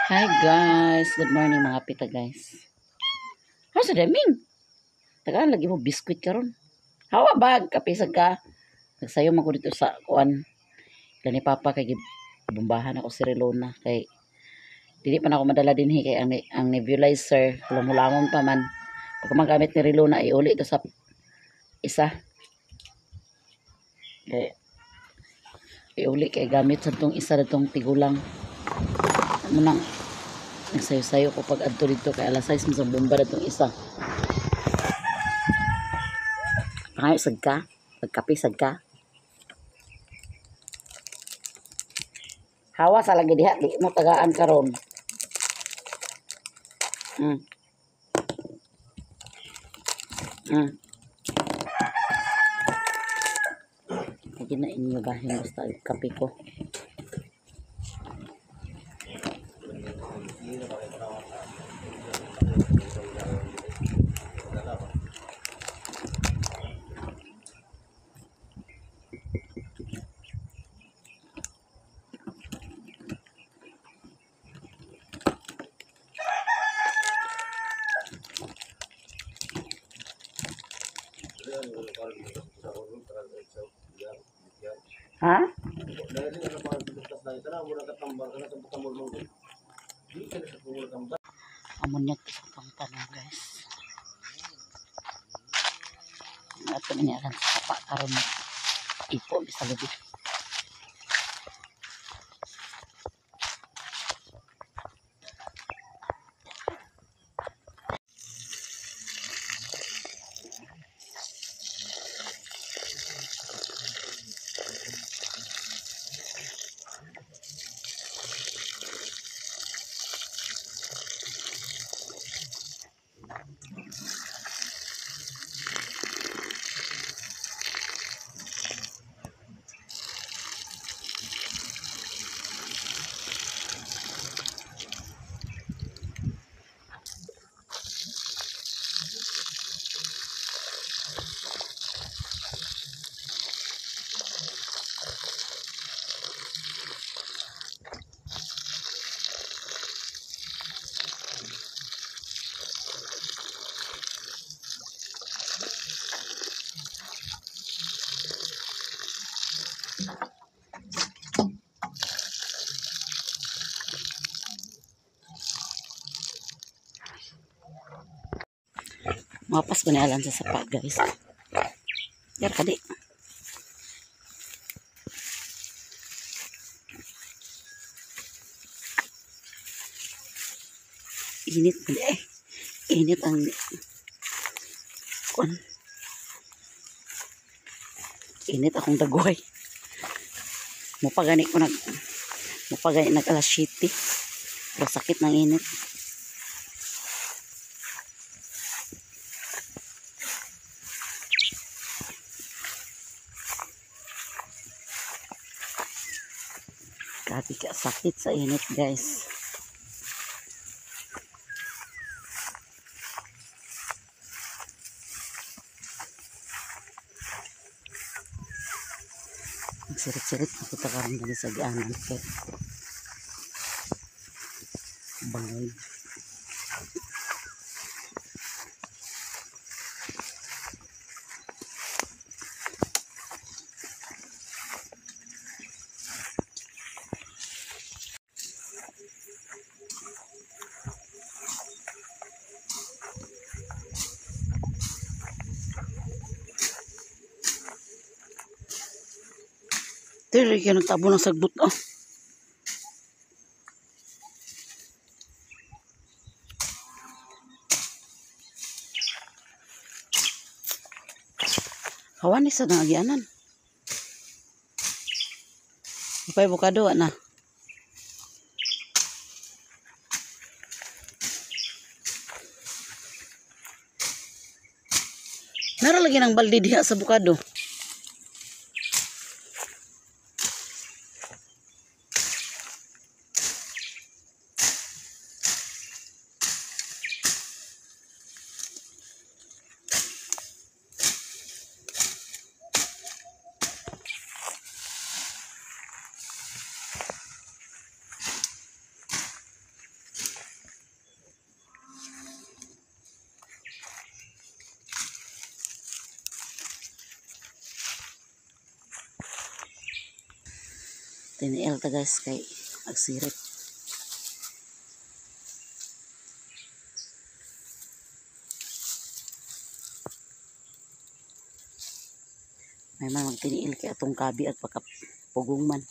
Hi guys, good morning mga pita guys. How sa daming? Tagaan lagi mo biskwit karon. Hawa bag kapisag ka. Nagsayo man ko dito sa kuan. Gani papa kay gibumbahan ako si Relona kay dili pa na ako madala dinhi kay ang nebulizer hulam-hulamon pa man. Pag magamit ni Relona iuli ito sa isa. Kay iuli kay gamit sa tong isa datong tigulang. Munang nagsayo-sayo ko pag adto dito kay alas 6 mo sa bomba datong isa. Pangayo sad ka, pagkape sad ka. Hawa sa lagi diha, di mo tagaan karon. Lagi na inyo bahin basta kape ko. Ha? Amonyak sa itong tanong guys. Ato niya sa sapa karon ipo sa gabi. Mapas ko ni alam sa sapa guys. Yar kadi. Init man eh. Init ang kuan. Init akong dagway. Mupagani ko nag mupagani nag alas 7. Pero sakit ng init. Grabe ka sakit sa init guys. Nagsirit-sirit na kita karon dali sa gianan kay bangoy. Dili kay nagtabo ng sagbot oh. Hawan ni sa nagyanan. Upay bukado na. Nara lagi ng balde diha sa bukado. Tiniil ta guys kay agsirit. May man magtiniil kay atong kabi at pagkapugong man.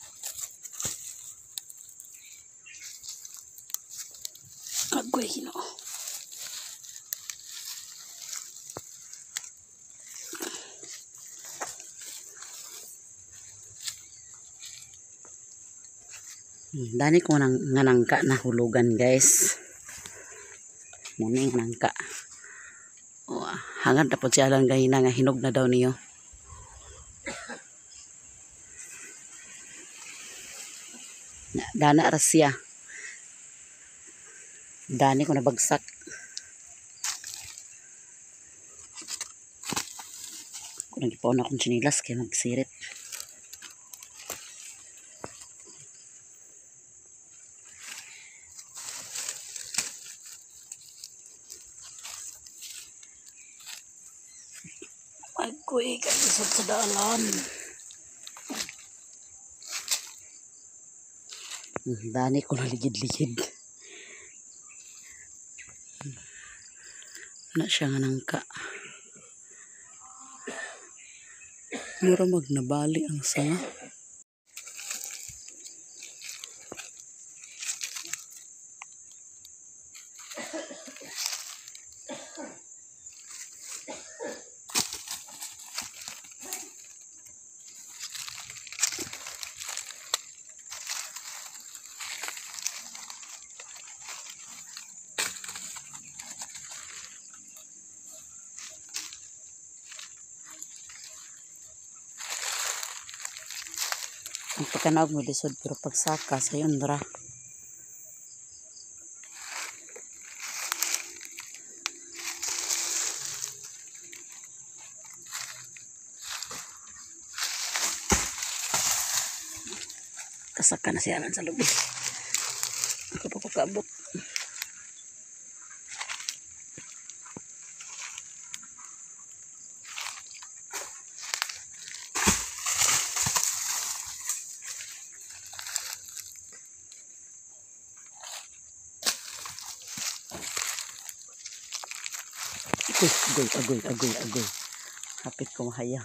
Agoy Ginoo. Dani ko nang nga nangka na hulugan guys. Muna nga nangka. O, hangad na po siya lang gahina nga hinog na daw niyo. Dana ra siya. Dani ko nabagsak. Kung nagipaon akong tsinilas kay magsirit. Agoy, kalisod sa dalan. Dani ko naligid-ligid. Na siya nga nangka. Mura magnabali ang sanga. Ang pagkanaog mo lisod pero pagsaka sayon ra. Kasaka na siya sa lubi. Ako pa ko kaabot. Agoy, agoy, agoy, agoy. Hapit ko mahaya.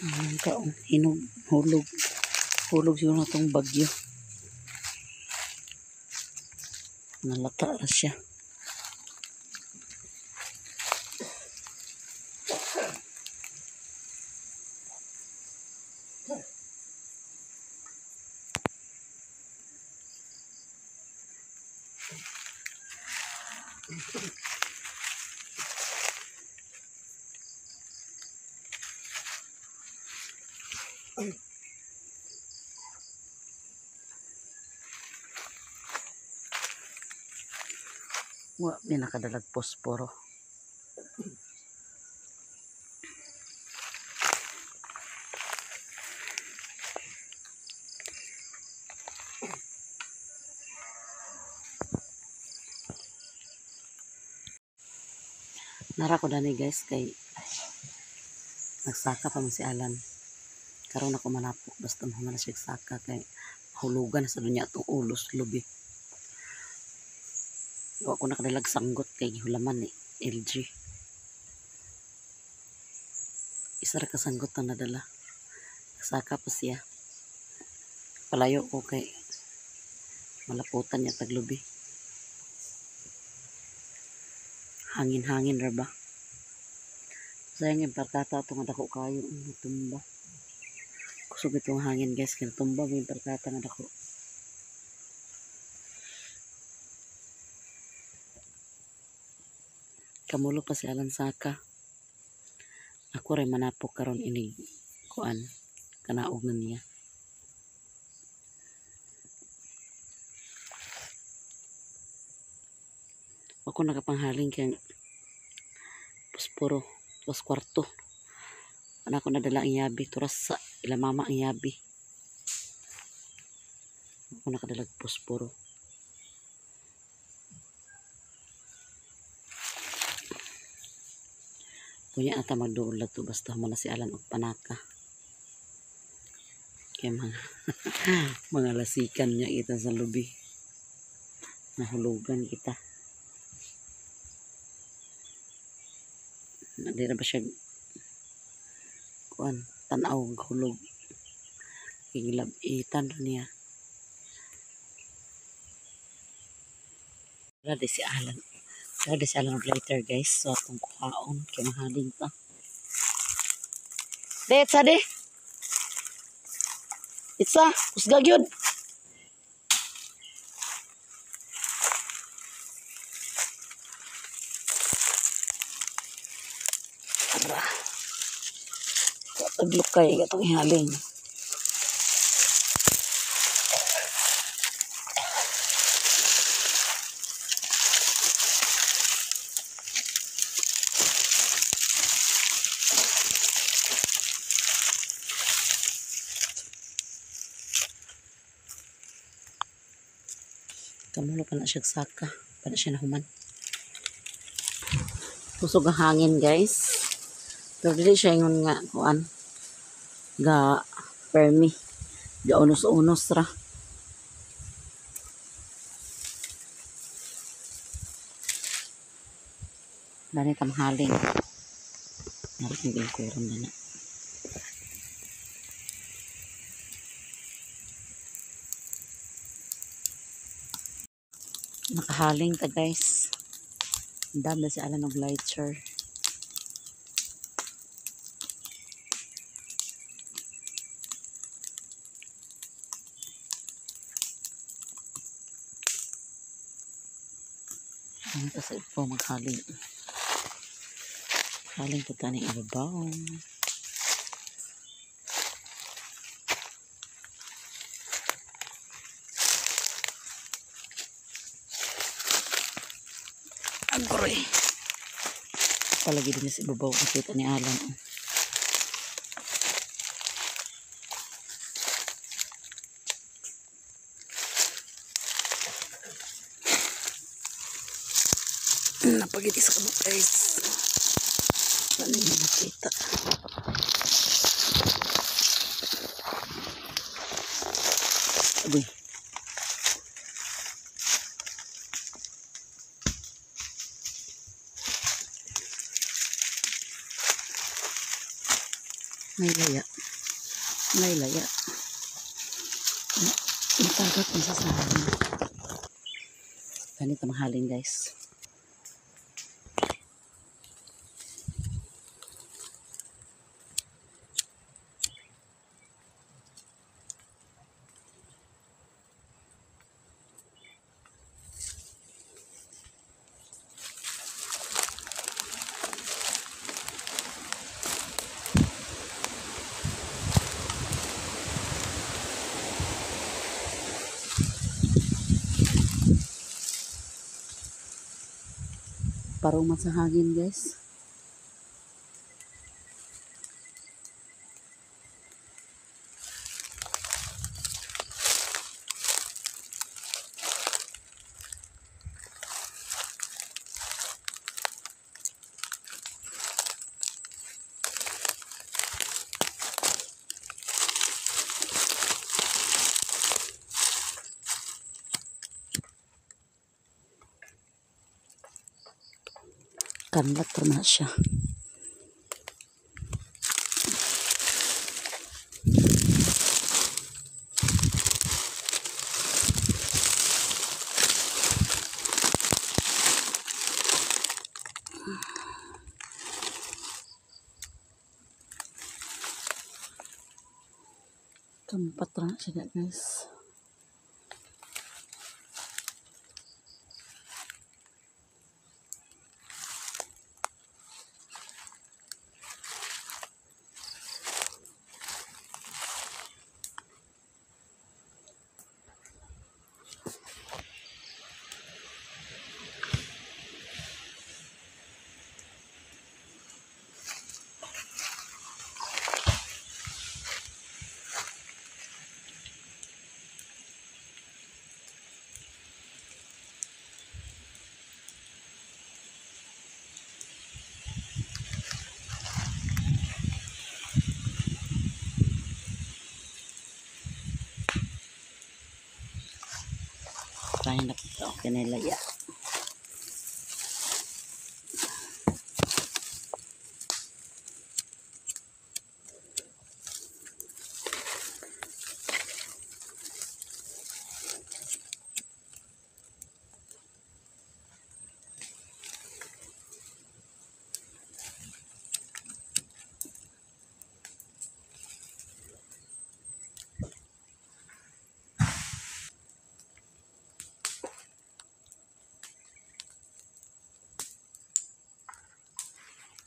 Ang kaong hinog, hulog. Hulog siguro na itong bagyo. Nalata ra siya. Wa mi nakadalag posporo. Nara ko dani guys kay nagsaka pa man si Alan. Karon ako manapok basta mahuman na siya saka kay hulugan sa dunya atong ulos lubi. Wa ko nakadalag sanggot kay gihulaman ni LG. Isa ra ka sanggot ang nadala. Saka pa siya. Palayo ko kay malaputan niya taglubi. Hangin-hangin ra ba? Sayang yung barkata ito nga dako kayo. Natumba. Kusog itong hangin guys. Kaya natumba mo yung barkata nga dako. Kamulo pa si Alan Saka. Ako rin manapok karon inig kuan. Kanaog na niya. Ako nakapanghaling kay puspuro, tuwas kwarto. Anak ko nadala ang yabi, turas sa ila mama ang yabi. Ako nakadalag puspuro. Kunya ata magduol to basta humana si Alan og panaka. Kay mga mga lasikan niya kita sa lubi. Nahulugan kita. Hindi na ba siya kuan tan-aw hulog. Igilab itan niya. Wala di si Alan. Wala di si Alan og lighter guys. So atong kuhaon kay mahaling pa. Det sa di. Itsa, kusga gyud. Ara. Taglukay katong ihaling. Kamulo pa na siya saka. Pa na siya nahuman. Kusog ang hangin guys. Pero dili siya ingon nga kuan. Ga permi. Ga unos-unos ra. Dani tamhaling. Narinig ang kuron na na. Nakahaling ta guys. Ang dami si Alan og lighter. Ano ta sa ibabaw maghaling? Haling po ta ni ibabaw. Agoy. Palagi din sa ibabaw nakita ni Alan. Napagiti sa kabuk guys. Ano yung nakita? Agoy. May laya. May laya. Matagat na sa sahang. Ganito mahalin guys. Paruman sa hangin guys. Kanlat na siya. Kampat ra siya guys. Tayo na po. Okay na ilaya.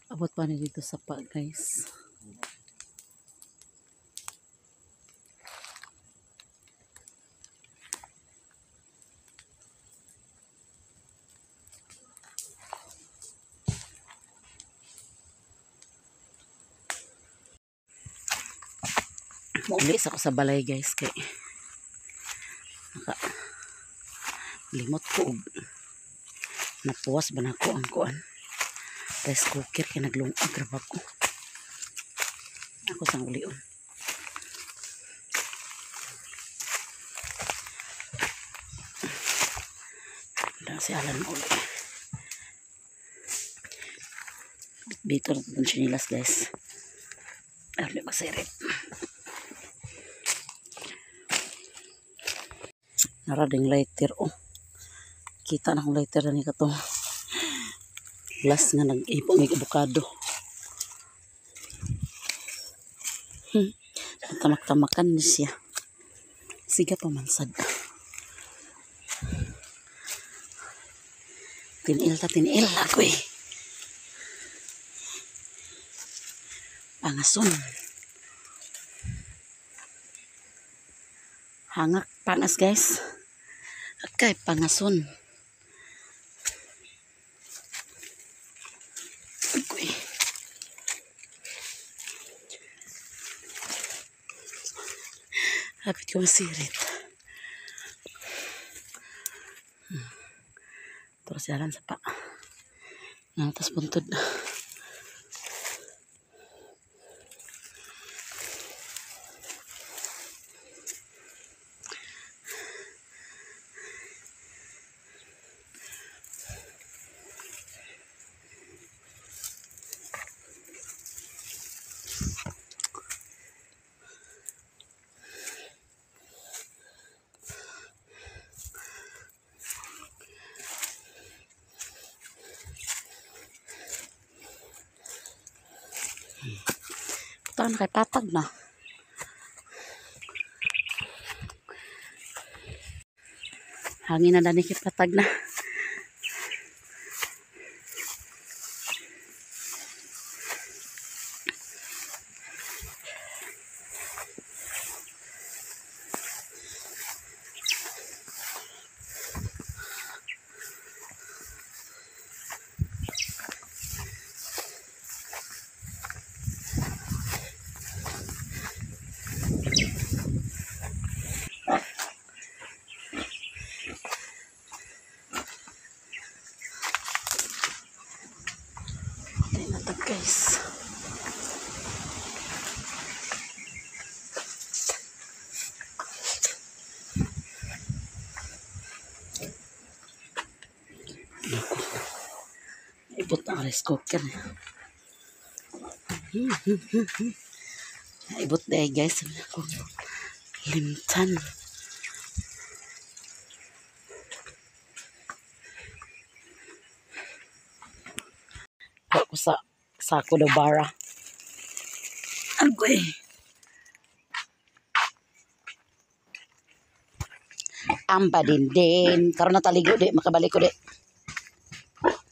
Abot pa ni dito sa pa guys. Mauli sa ko sa balay guys kay naka limot ko og napuwas ba nako ang kuan rice cooker kay naglungag ra ba ko. Ako sang ulion. Dang si Alan uli. Dito na itong chinilas guys. Arli masirit. Nara ding lighter oh. Kita na akong lighter na ni katong glass nga nag-ipo may abukado. Tamak-tamakan ni siya. Siga pa man sad. Tiniil ta tiniil ako eh. Pangason. Hangak pangas guys. Okay, pangason. Okay. Hapit ko masirit. Terus jalan sa pa. Nah, tas buntod. Ito na kay patag na. Hangin na dani kay patag na. Guys. Naibot ang rice cooker. Naibot na eh guys. Limtan. Ako sa sako daw bara. Agoy. Amba din din. Karon na taligo di. Makabalik ko di.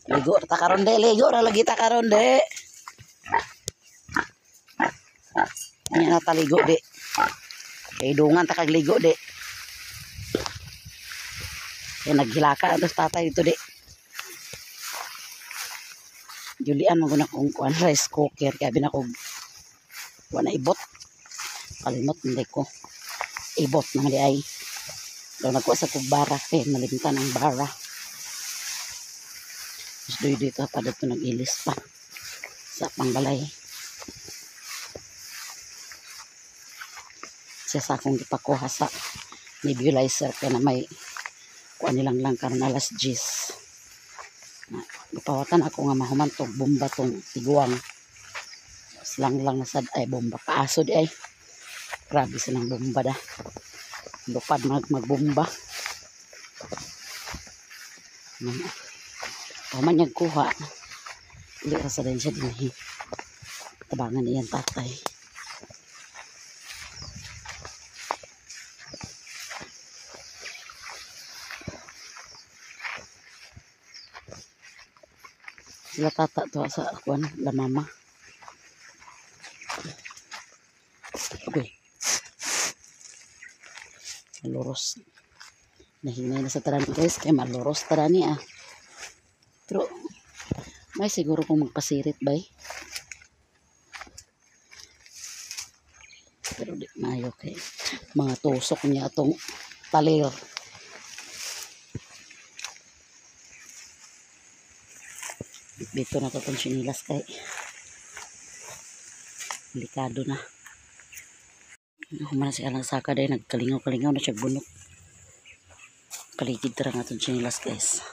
Ligo ra ta karon di. Ligo ra lagi ta karon di. Nya na taligo di. Kay dungan ta kag ligo di. Kaya naghilaka atos tatay dito di. Julian mo guna kong kuan rice cooker kaya binakog wala ibot. Kalimot hindi ko. Ibot naman di ay. Daw nagkuha sa kong bara kaya nalimtan ang bara. Tapos doy dito pa dito nag-ilis pa sa pangbalay. Siya sa akong gipakuha sa nebulizer kaya na may kuha nilang lang karon alas 10. Gipawatan ako nga mahumantog bomba tong tiguang. Silang lang nasad ay bomba kaaso di ay. Grabe silang bomba da. Lupad magbomba. Paman niya kuha. Ili ra sa din siya dinhi. Tabangan niyan tatay. Sila tata to sa kuan la mama. Okay. Maluros. Nahinay na sa tarani guys. Kaya maluros tarani ah. Pero may siguro kung magpasirit bay. Pero di maayo kay mga tusok niya atong talir. Dito na to itong sinilas kay delikado na. Humana si Alang Saka dahil nagkalingaw-kalingaw na siya bunot. Paligid tara nga itong sinilas guys.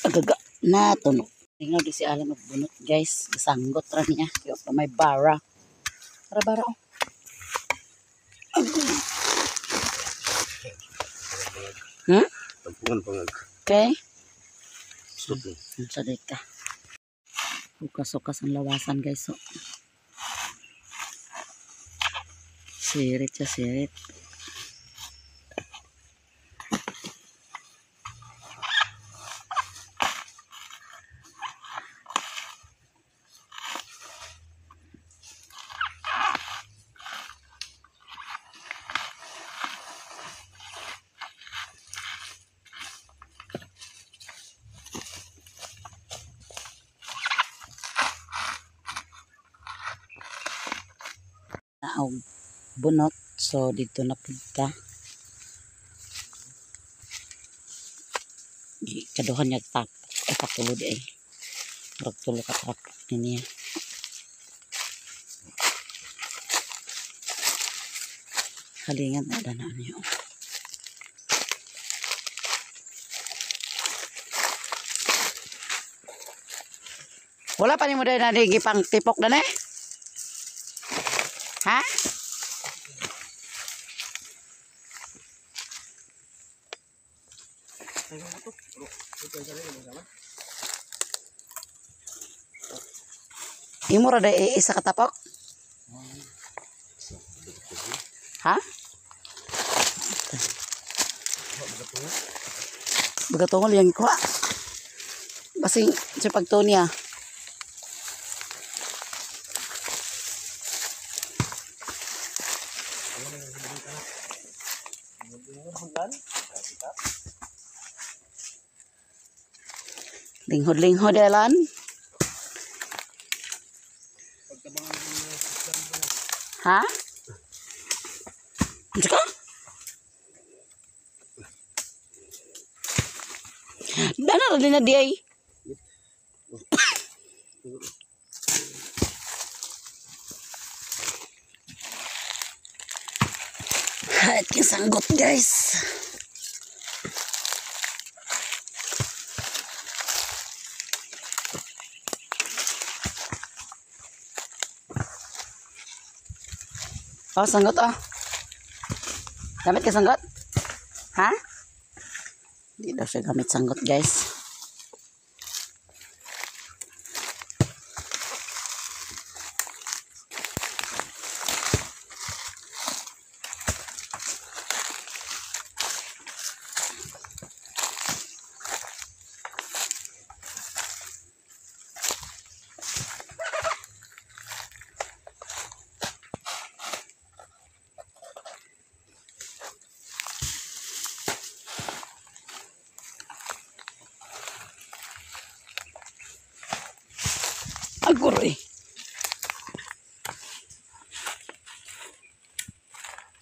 Agaga na tunok. Lingaw di si Alang magbunot guys. Sanggot ra niya. Yung pa may bara. Bara bara oh. Hmm? Okay. Sa ka. Sukas-sukas ang lawasan guys. So. Sirit siya, sirit. Bunot, so dito na punta. Kaduhan niya tap, ay patulod eh. Murag tulo ka tapok niya. Halingan na na niyo. Wala pa nimo dai na gipang tipok na eh? Ha? Imo ra dai isa ka tapok? Ha? Bagatungol yang kuha. Basing sa pagtunia. Linghod-linghod elan. Ha? Ano ka? Dana rin na di ay. At yung sanggot guys. Oh, sanggot oh. Gamit ka sanggot? Ha? Hindi daw siya gamit sanggot guys. Aguroy.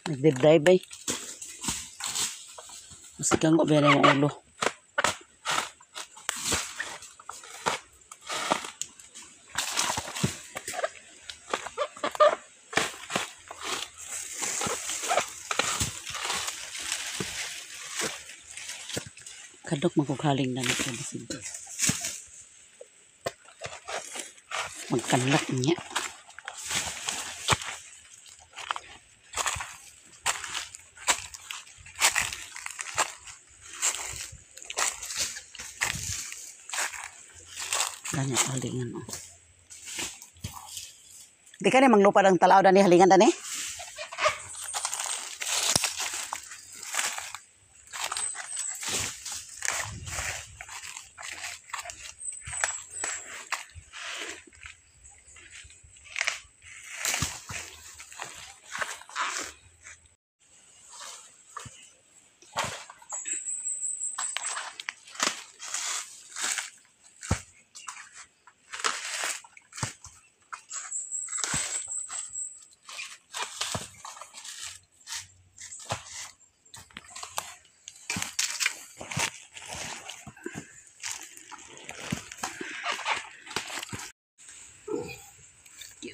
Nagdibday bay. Masigang ko ba yung ulo. Kadok magkukaling na nito. Magkanlak niya. Dani halingan oh. Di ka ni manglupad ang talaw dani halingan dani.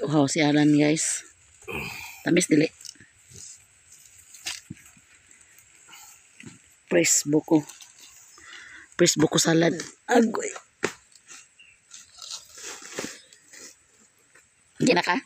Uhaw si Alan guys. Tamis dili. Press buko. Press buko salad. Agoy. Hindi na ka?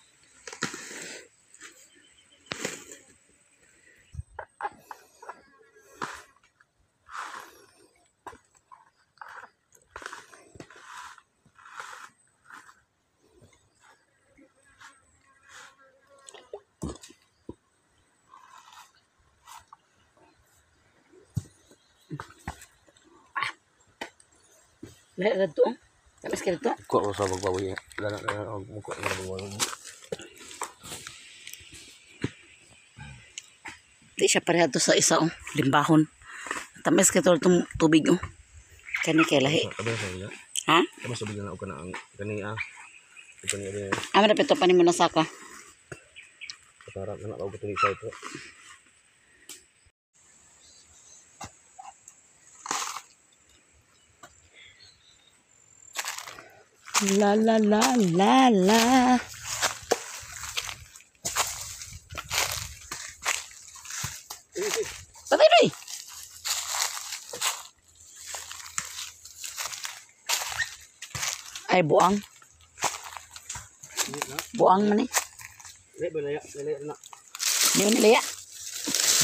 Lahat na to. Tamis ka dito. Kuha ko sa bagbawi. Lana na muko na bagbawi. Di siya pareha to sa isa oh. Limbahon. Tamis ka to itong tubig oh. Kani kay lahi. Ha? Kami sa bigyan na ang kani ah. Kani ari. Amo na pito pa nimo nasaka. Para na na og tuli sa ito. La la la la la. Patay bay. Ay buang. Buang man eh. Di man nilaya.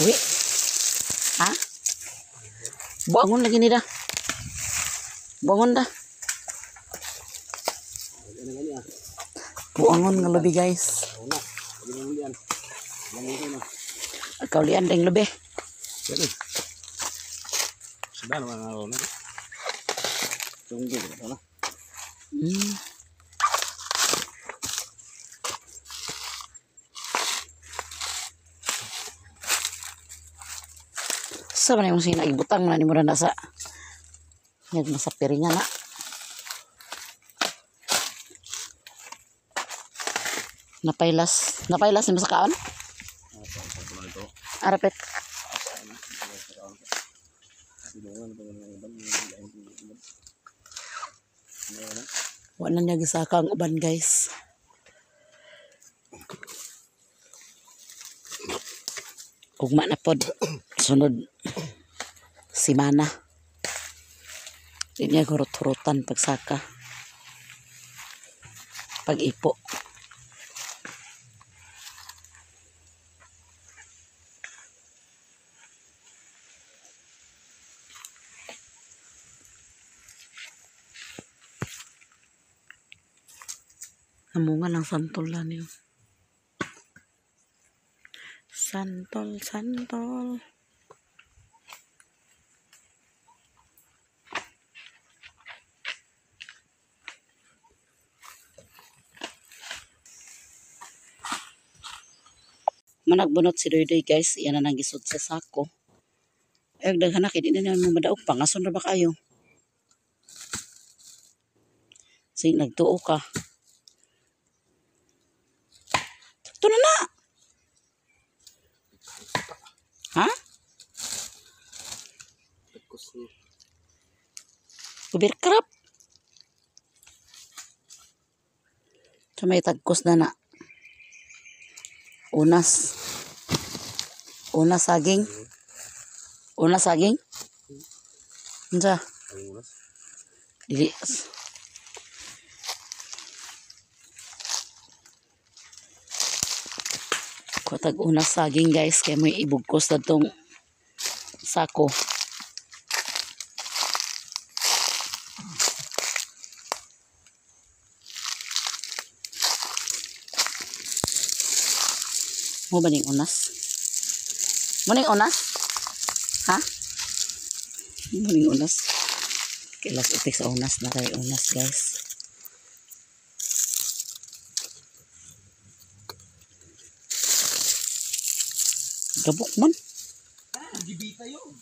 Buwi. Ha? Buangon lagi nila. Buangon da. Buangon nga lubi guys. Kaulian ding lubi. Sa man yung sina ibutang na ni mo na sa yan masapiringan na. Napailas. Napailas ni mo sa kaon? Arapit. Wala niya gisaka ang uban guys. Ugma na pod. Sunod simana. Di niya hurot-hurutan pagsaka. Pag-ipo. Namunga ng santol na niyo. Santol, santol. Managbunot si Doydoy guys. Iyan na nang gisod sa sako. Ay, daghan na, kaya di na naman madaog. Pangason na ba kayo? Sige, nagtuo ka. Cover crop. Sa may tagkos na na. Unas. Unas saging. Unas saging. Unsa? Ang unas. Dili. Kuha tag unas saging, guys, kay may ibugkos na tong sako. Mo ba ning unas? Mo ning unas? Ha? Mo ning unas? Kilas utik sa unas na kay unas, guys. Gabok man. Gibita yun.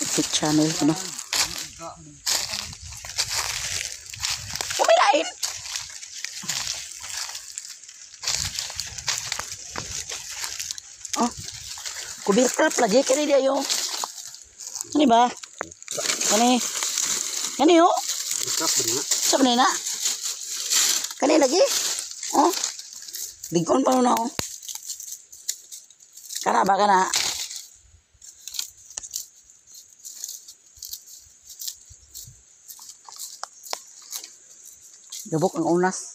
YouTube channel ko no. Umilain! Oh. Cover crop lagi kani di ayo. Kani ba? Kani. Kani oh. Crop ba na? Sa ba na? Kani lagi. Oh. Ligon pa na oh. Kana ba kana? Gabok ang unas.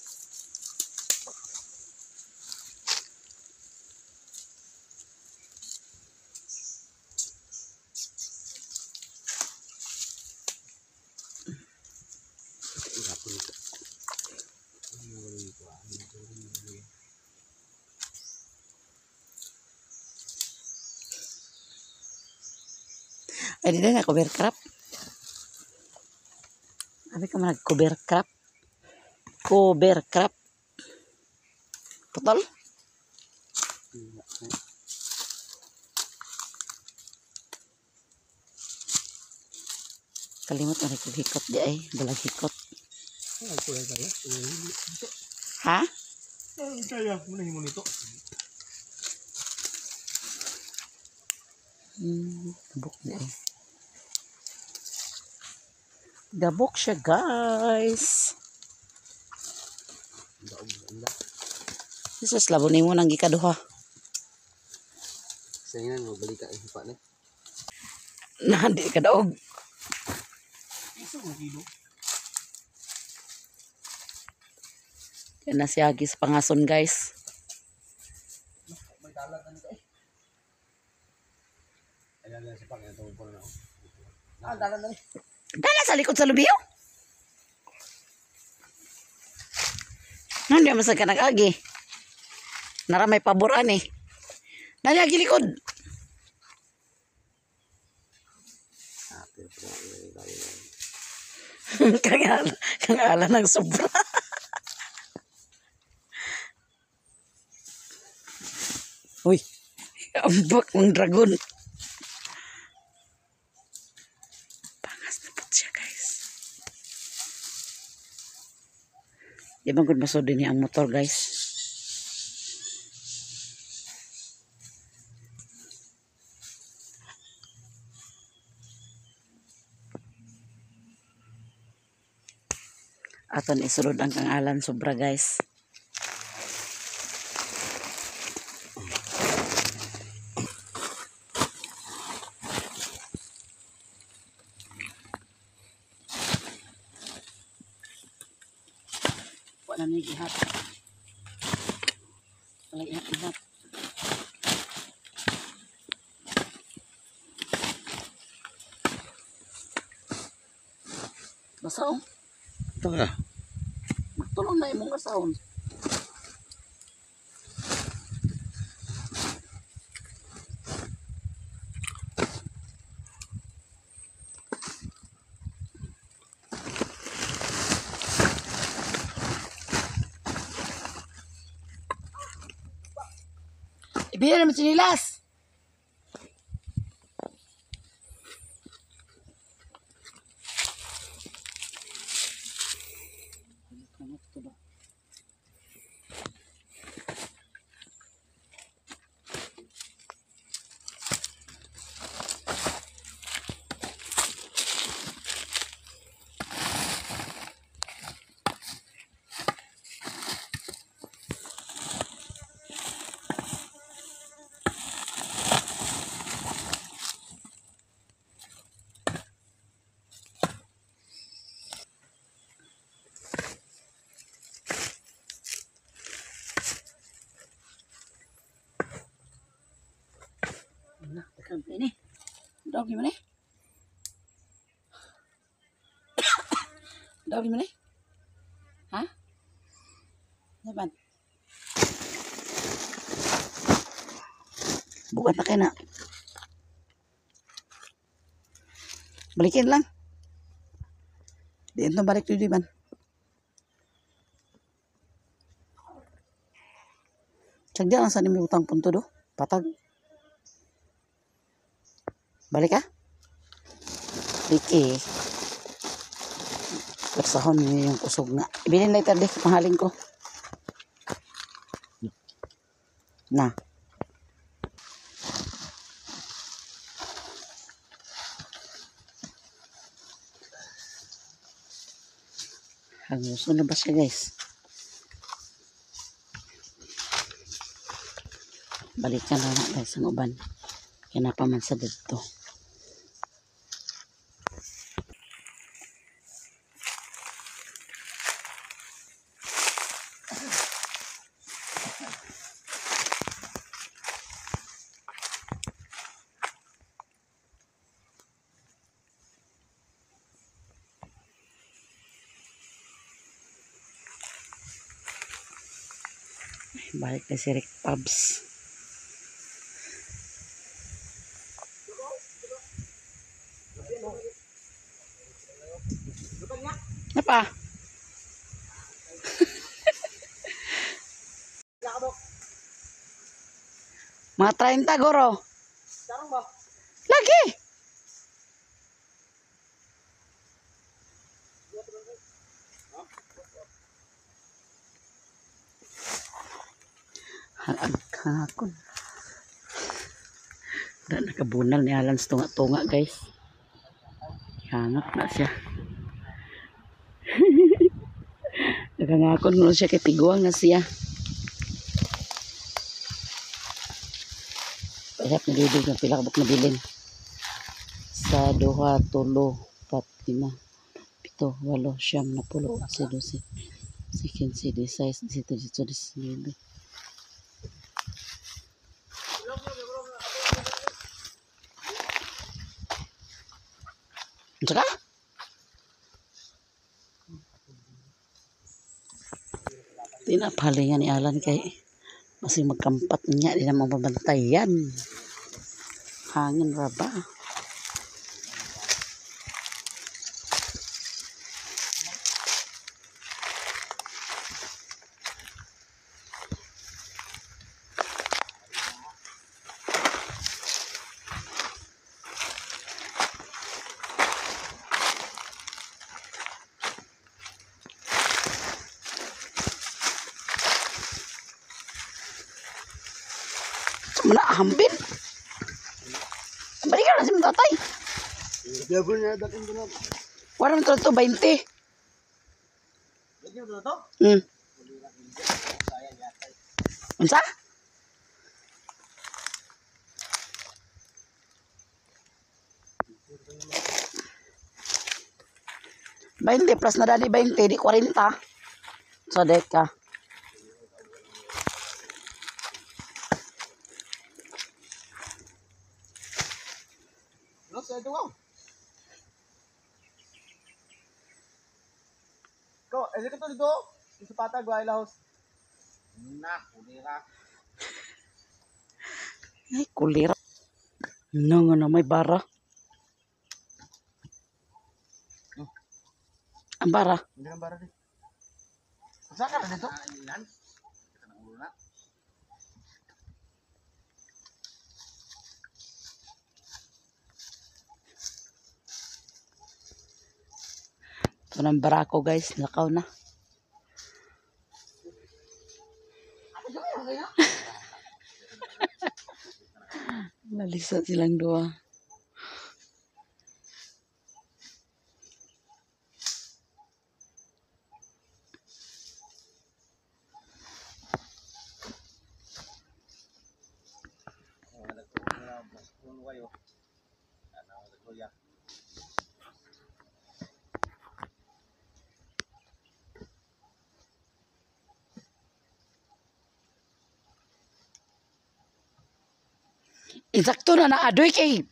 Ay, di na cover crop. Abi ka man nag-cover crop. Cover crop. Putol? Kalimot na rin kong hikot di ay. Balag hikot. Ha? Kaya, muna himo nito. Gabok di ay. Gabok siya, guys. Jesus, labo nimo nang gikaduha. Sa ingan, magbalik ka pa na. Na, di ka daog. Isa mo kilo. Yan na si Agis pangason, guys. May dalag ano ka eh. Ayan lang sa pang, ito ko na ako. Ah, dalag na eh. Dala sa likod sa lubiyo. Nandiyan man sa ka nag-agi. Nara may paboran eh. Nani agi likod. Ah, pero pero Kangala, kangala ng sobra. Uy, ambak ng dragon. Pangas na po siya, guys. Di ba gud masud din ang motor, guys? Aton isulod ang kangalan sobra, guys. Wala na ihat. Wala ihat ihat. Basa oh. Ito ka. Magtulong na imong asahon. Ibigay naman sinilas. Daog ni man eh. Daog ni man eh. Ha? Naman. Bukat na kayo na. Balikin lang. Di ito balik tuloy man. Sagdi lang sa nimi utang punto do. Patag. Balik ka? Biki. Persahon niyo yung kusog na. Ibilin later di, mahalin ko. Na. Hanguso na ba siya, guys? Balikan na na, guys, ang uban. Kaya napaman sa dito. Balik na si Rick Pubs. Ano pa? Mga 30 goro. Lagi. Hangakon. Da nakabunal ni Alan sa tunga-tunga, guys. Hangak na siya. Nagangakon mo siya kay tiguang na siya. Pahirap na bibig ng pila kabuk na bilin. Sa duha, tulo, pat, lima, pito, walo, siyam, napulo, 11, 12, 15, 16, 17, 18, 19. Unsa ka? Di na palingan ni Alan kay masing magkampat niya, di na mababantayan. Hangin ra ba? Mana hampir. Balikan na si tatay. Wala man to 20. Unsa? 20 plus na dali 20 di 40. So deka. Ko, eh ka to dito. Sa patag wa lahos. Na, kulira. Ay, kulira. No, nga na may bara. Ang bara. Hindi ang bara di. Sa ka na dito? Ito ng barako, guys, nakaw na. Nalisa silang dua. Insakto na naadoy kay.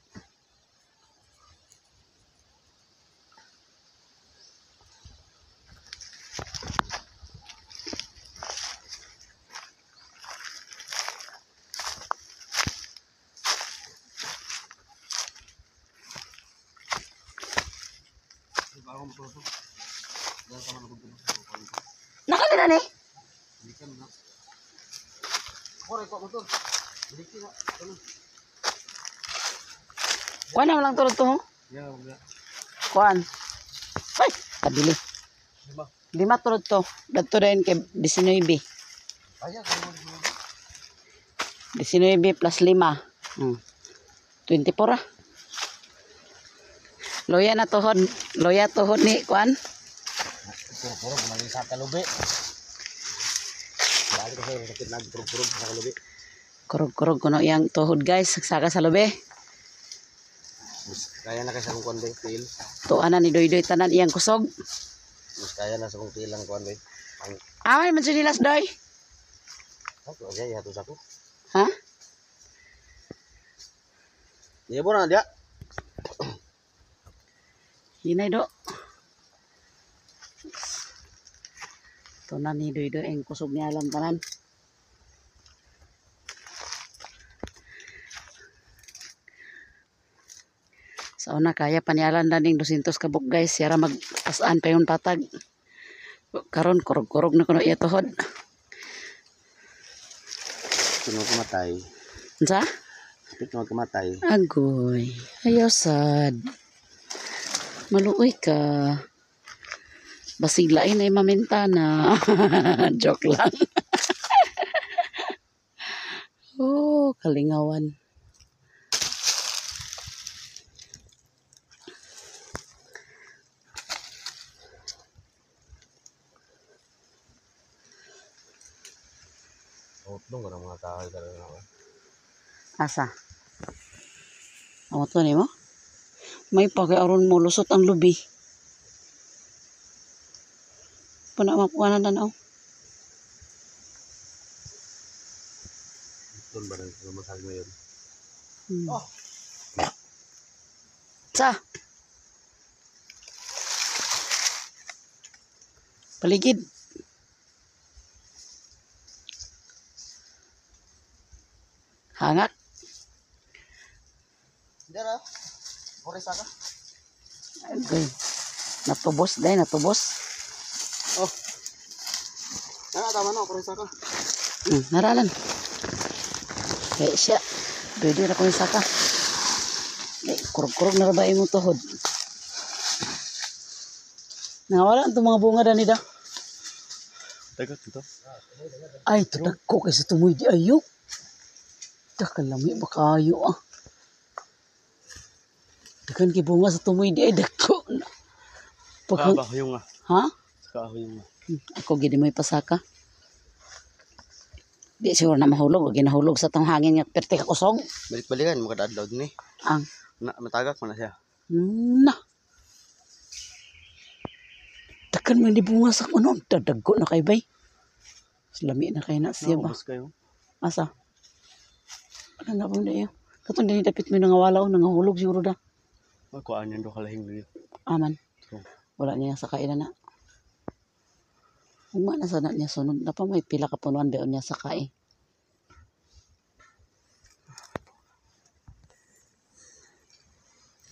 Nakalina ni? Kuan na lang tulad to, ho? Kuan. Ay, tabili. Lima tulad to. Dadto din kay 19. 19 plus 5. 24 ah. Loya na tuhod. Loya tuhod ni kuan. Puro-puro kumagin sa kalubi. Balik kasi sakit na puro-puro sa kalubi. Kurog-kurog kuno yang tuhod, guys. Sagsaka sa lubi. Mas kaya na kasi akong kuan bay, tiil. Tuan na ni Doy-Doy tanan iyang kusog. Mas kaya na sa akong tiil ang kuan bay. Ang Amay man sinilas, Doy. ako okay, hato sa ako. Ha? Niya na dia. Hinay do. Tuan ni Doy-Doy ang kusog ni alam tanan. Sa una kaya pa ni Alan daning 200 kabuk, guys, siyara magpasaan pa yung patag. Karon kurog-kurog na kuno iya tuhod. Sino kumatay? Unsa? Kapit na kumatay. Agoy. Ayaw sad. Maluoy ka. Basig lain ay maminta na. Joke lang. Oh, kalingawan. Utlong ka ng mga kahoy talaga na. Asa? Amo to nimo? May pa kay aron mo lusot ang lubi. Puna makuha na tanaw. Utlong ba rin lumasag mo yun? Oh. Sa? Paligid. Hangak. Dara. Kore saka. Okay. Natubos dahil, natubos. Oh. Nara tama na kore saka. Naralan. Kaya siya. Pwede na kong saka. Eh, kurog-kurog na ba imong tuhod? Nawala ang mga bunga dani da. Teka, dito. Ay, tudag ko kaysa tumoy di ayo. Dakalami ba kayo ah. Dagan kay bunga sa tumoy di ay dako na. Pag, Kahoy nga. ha? Kahoy nga. Ako gini mo'y pasaka. Di siguro na mahulog. O ginahulog sa tong hangin nga perte ka kusog. Balik-balikan mo kada adlaw din eh. Ang Na matagak man na siya. Na. Dagan man di bunga sa kuno. Dadago na kay bay. Lami na kay na siya ba. Naubos kayo. Asa? Ano na po na iyo? Katong dinidapit dapit mo nangawala o nangahulog siguro da. Kuan yan do kalahing dito. Aman. So, Wala niya sa kainan na. Ugma na sana niya sunod. Napa may pila ka punuan baon niya sa kae.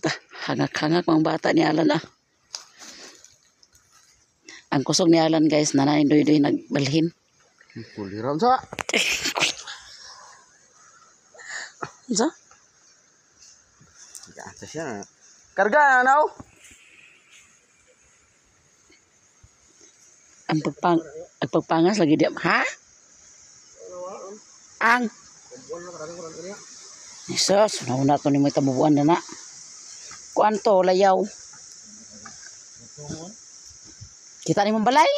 Ta, hangak-hangak mga bata ni Alan ah. Ang kusog ni Alan, guys, nanay doy-doy nagbalhin. Kuliran sa. Unsa? Gata siya. Karga na now. Ang pagpangas lagi di ha? Ang Jesus, nauna to ni mo tabubuan na na. Kuan to, layaw. Kita ni mong balay?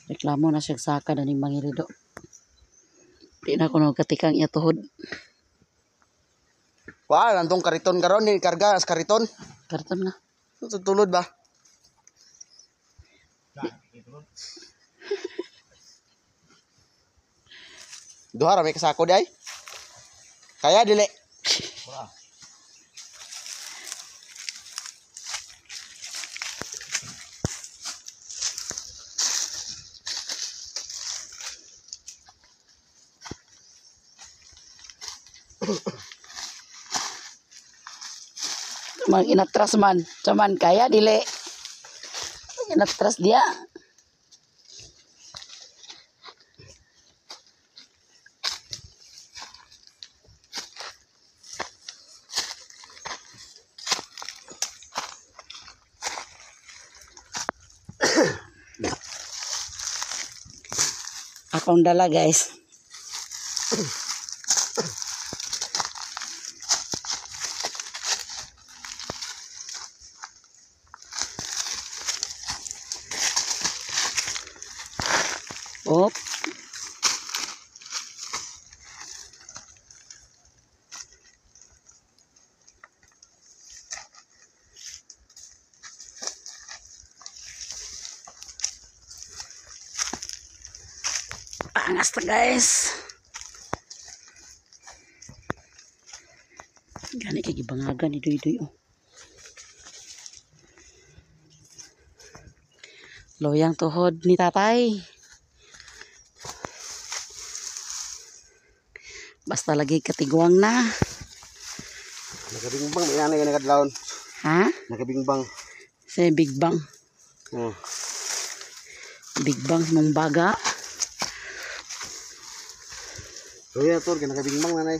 Reklamo na siya saka na ning mangirido. Di na ko katikang iya tuhod. Wah, nantong kariton karon ni karga as kariton. Karton nga. Tulod ba? Duha ra may kasako di ay. Kaya dili. Mga inatras man. Saman kaya dili. Inatras dia. Akong dala, guys. Op. Paangas ta, guys. Gani kay gibangagan ni Duy Duy oh. Loyang tuhod ni tatay. Basta lagi katiguang na. Nakabingbang may anay ka nakadlawon. Ha? Nakabingbang. Sa Big Bang. Oh. Big Bang mong baga. Luya tol, kay nakabingbang nanay.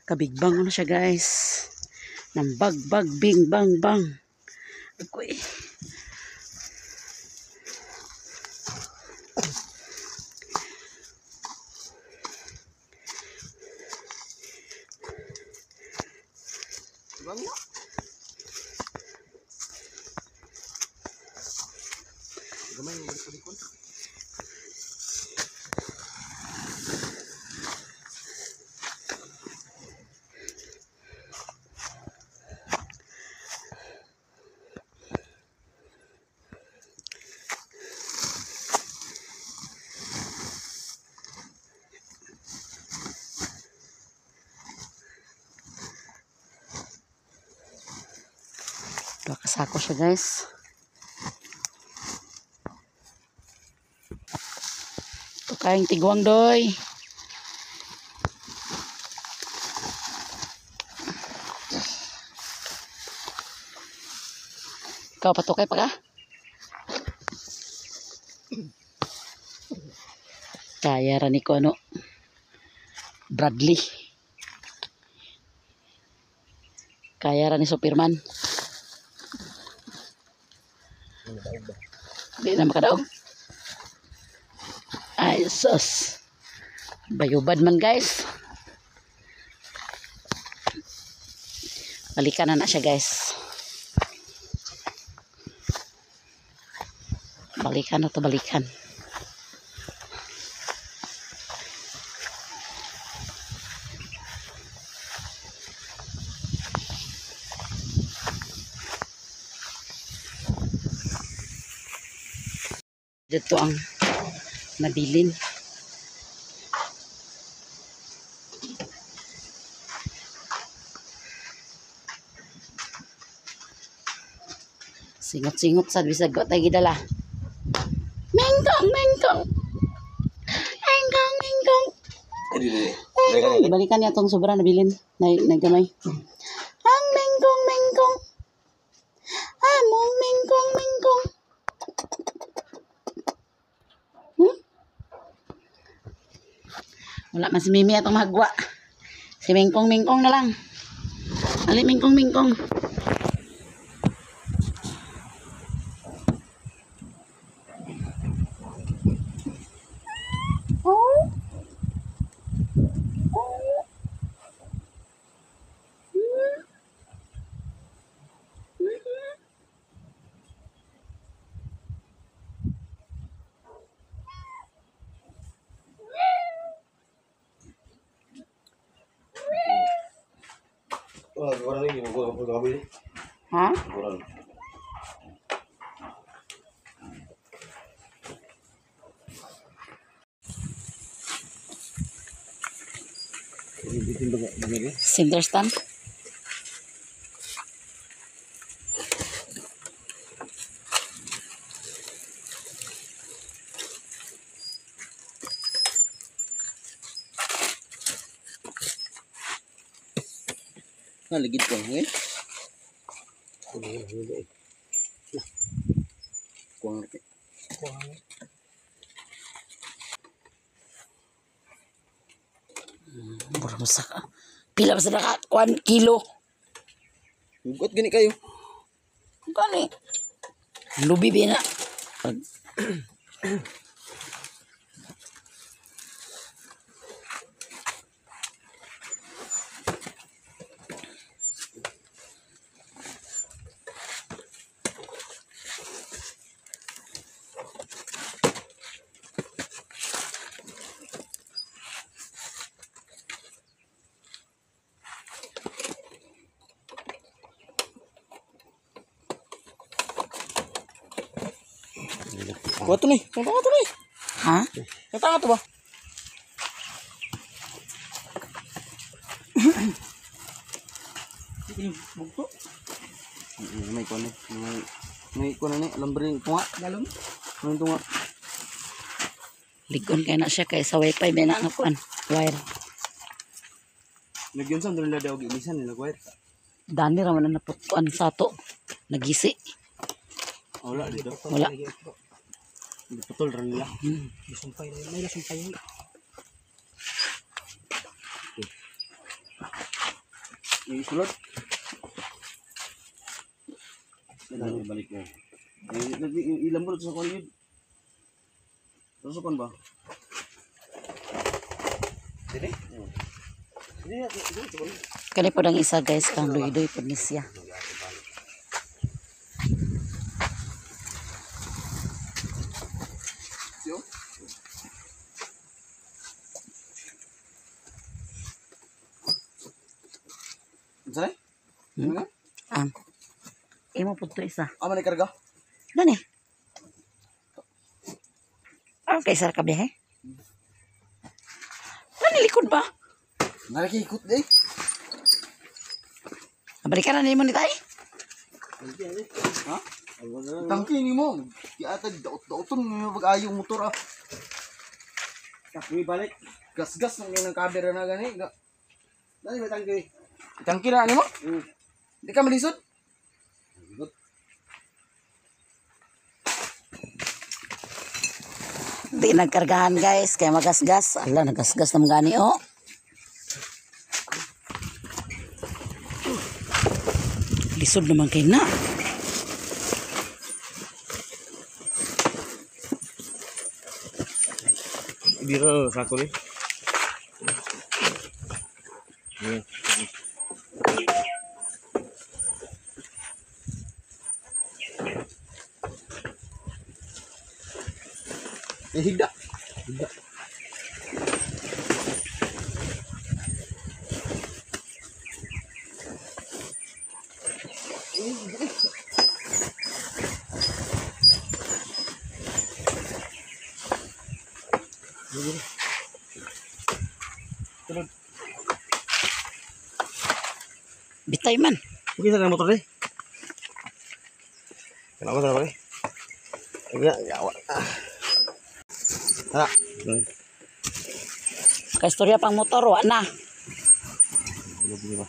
Kabig Bang ano siya, guys. Nang bag bag bing bang bang. Agoy. Bang. Gamay mo balik. Duha ka sako siya, guys. Ito kayong tigwang doy. Ikaw patukay pa ka? Kaya ra ni ko ano. Bradley. Kaya ra ni Superman. Di na makadaog. Ay, sus. Bayubad man, guys. Balikan na na siya, guys. Balikan na to, balikan. Dito ang nabilin. Singot-singot sad bisag wa tay gidala. Mengkong, mengkong. Mengkong, mengkong. Mengkong. Balikan niya tong sobra nabilin na nagamay. Ang mengkong, mengkong. Among mengkong, mengkong. Wala man si Mimi atong magwa. Si Mingkong Mingkong na lang. Ali Mingkong Mingkong. Oh. Oh. Ha? Center stand. Naligid ko eh. Kuang lagi. Mura mo sa pila ba sa naka 1 kilo. Hugot gani kayo. Gani. Lubi ba na. Kuha to ni. Kuha to ni. Ha? Natanga to ba? Bugto. May kuha ni. May kuha ni. Alambre tunga. Lalom? May tunga. Ligon kay na siya kay sa wifi may na nga kuan. Wire. Nagyun sa nila daw gilisan nila wire. Dani ra man na naputkuan sa ato. Nagisi. Wala dito. Wala. Putol ra nila. Sumpay na may nasumpay yun. Isulod. Balik na. Ilang sa kuan yun. Sa kuan ba? Dili? Dili, dili. Kani po ang isa guys kang luidoy po ni siya. Siyo? Unsa? Hmm? Ang imo po to isa. Ama ni karga? Dani. Ang kay sar ka biyahe? Dani likod ba? Naraki ikot eh. Balikan na nimo ni tay. Ha? Tangki ni mo. Giatag daot-daoton mo pag-ayo motor ah. Takwi balik. Gas-gas nang ng camera na gani. Dali ba tangki? Tangki na nimo? Di ka malisod? Di nagkargahan guys kay magasgas. Ala nagasgas naman gani oh. Lisod naman kay na. Biro sa ko ni. Eh, higda. Higda. Bitay man. Okay sa motor ni. Kenapa sa ni? Ya, yawa. Tara. Kaistorya pang motor wa na. Ulo ba?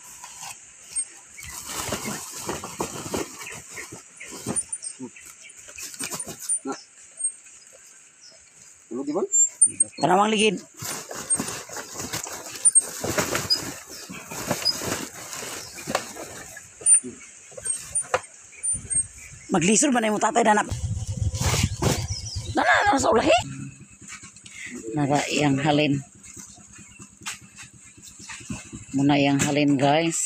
Na. Ulo di ba? Tanawang ligid. Maglisod man na yung tatay na na. Na na na sa ulahi. Nara iyang halin. Muna iyang halin guys.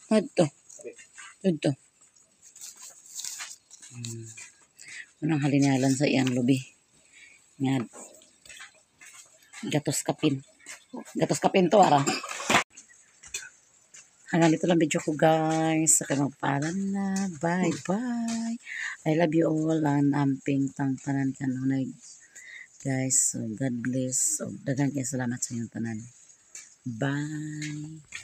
Ito. Ito. Munang halin sa iyang lubi. Nga gatos kapin. Gatos kapin to ara. Hanggang dito lang video ko guys. Sa kayo magpaalam na. Bye bye. I love you all. And amping tang tanan kanunay. Guys, so God bless. So, daghang kay salamat sa inyong tanan. Bye.